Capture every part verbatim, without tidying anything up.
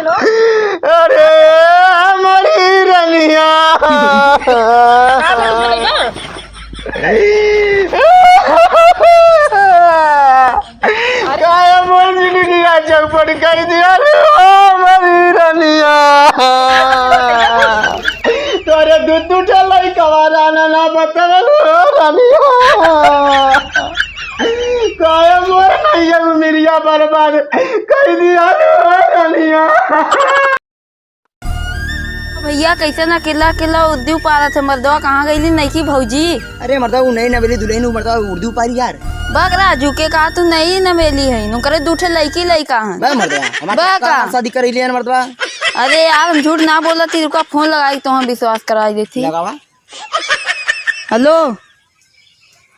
अरे, हमारी रनिया। काहे मोर जिंदगी चौपट कर दिया रे, ओ मोरी रनिया। तोरे दू दू ठे लइकवा राना ना बतवल हो रनिया। काहे मोर नैया उमिरिया बर्बाद कर दिया रे, ओ रनिया। भैया, कैसन अकेला अकेला उर्दू पारत है? मर्दवा कहाँ गईली नईकी भौजी? अरे मर्दवा, उ नई नवेली दुल्हन, उ मर्दवा उर्दू पारी यार। बक राजू के कहा तू नई नवेली है, उनकरे दू ठे लईकी लईका हैं। बा मर्दवा, हमार बा का? शादी करैली है मर्दवा। अरे यार, हम झूठ ना बोलत ही, रुका फोन लगाई तो हम विश्वास कराई देती। लगावा। हेलो।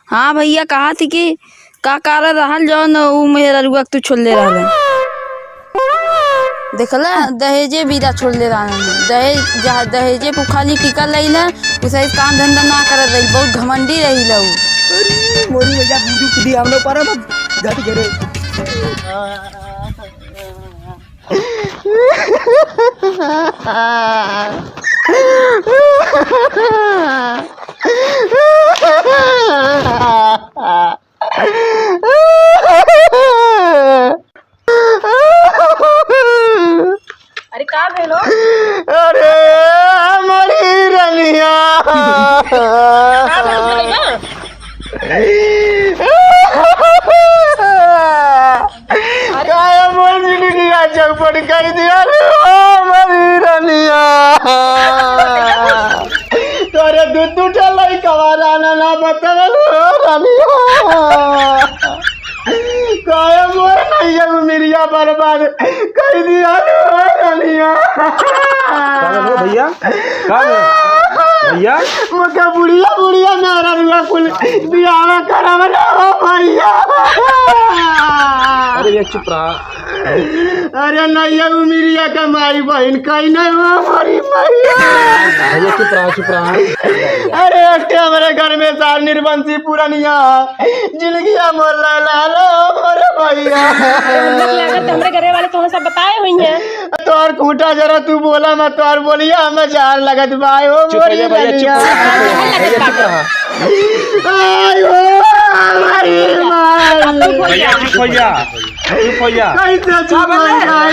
हाँ भैया, कहा थी कि का कारण रहल जौन उ मेहररुआ के तू छोड़ले रहले? देखला, दहेजे बीरा छोड़ले रहले। दहेज, जहाँ दहेजे पे खाली टिका लइले, उसे काम धंधा ना करत रही, बहुत घमंडी रही लऊ। अरे, मोरी वजह बुद्धू खुदी हम लोग पर अब धर गिरे। अरे का भेलो? अरे हमारी रनिया। का भेलो भैया? काहे मोर जिंदगी चौपट कर दिया रे, ओ मोरी रनिया। तोरे दू दू ठे लइकवा राना ना बतवल हो रनिया। काहे मोर नैया उमिरिया बर्बाद कर दिया रे, ओ रनिया। का हो भैया? का हो? भैया? मुझे बुढ़िया, बुढ़िया मेहररुआ कुल बियाह करावल हो भैया। अरे ये चुप रहा। अरे नैया उमिरिया का माई बहिन कहीं नहीं हो हमारी मैया। भैया चुप रहा, चुप रहा। अरे एक ठे हमारे घर में सार निर्बंसी पुरनिया, जिंदगिया मोर लाल हो मोरे भैया। लागत हमरे घरे वाले तुम्हें सब बताए हुई हैं। तोर खूंटा जरा तू बोला मत, तोर बोलिया हम जार लगत बाय हो चुप हो मोरी जा भैया, चुप रनिया। हो जा, चुप हो जा, भैया, चुप रहा। आय हो, हमारी माई। भैया, चुप हो जा। चुप हो जा। कैसे चुप हो जाए?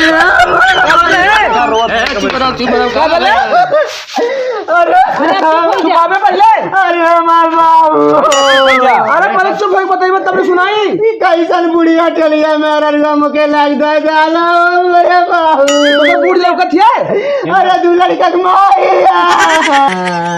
ए, चुप रहो, चुप रहो। का बोले? अरे, अरे, चुप हो जा। चुप हो जा पहले। अरे, हमार बाबू। अरे, पहले चुप हो, बताइए, तब सुनाई। ई कैसन बुढ़िया टलिया में अरे मुके लाग दे जाला, अरे बाबू। तो बूढ़ लौकत है? अरे, दू लड़का के माई है।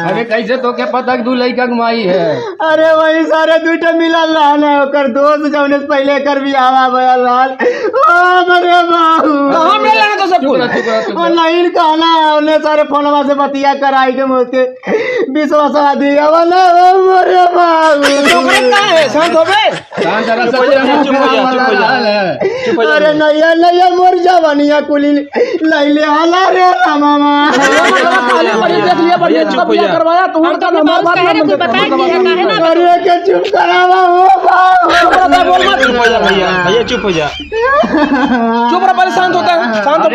अरे, कैसे तो के पता कि दू लड़का के माई है? अरे वही सारे दुइ ठे मिलल रहन, ओकर दोस्त जौने से पहिले एकर बियाहवा भयल रहल। ओ मरे बाबू। कहाँ मिलल रहन तो सब चुप रह, चुप रह, चुप रह। ओ नहीं कहना, ओने सारे फोनवा से बतिया कराई के मुझके विश्वास दिया वाला, ओ मरे बाबू। चुप रह, का है? शांत हो बे। शांत रह, चुप हो जा, चुप हो जा, चुप हो जा। चुप हो जा। अरे नैया, नैया मोर जवानिया कुली लैले आला रे रामा। पहले बढ़िया देख लिया, बढ़िया भैया, चुप हो जा। करवाया, तो हम उनका तो नंबर बात कहे ना, कुछ बताए नहीं है, काहे ना? अरे के चुप करावा हो बाबू। बोल मत। चुप हो जा भैया, भैया चुप हो जा। चुप रह, पहले शांत होता है, शांत हो।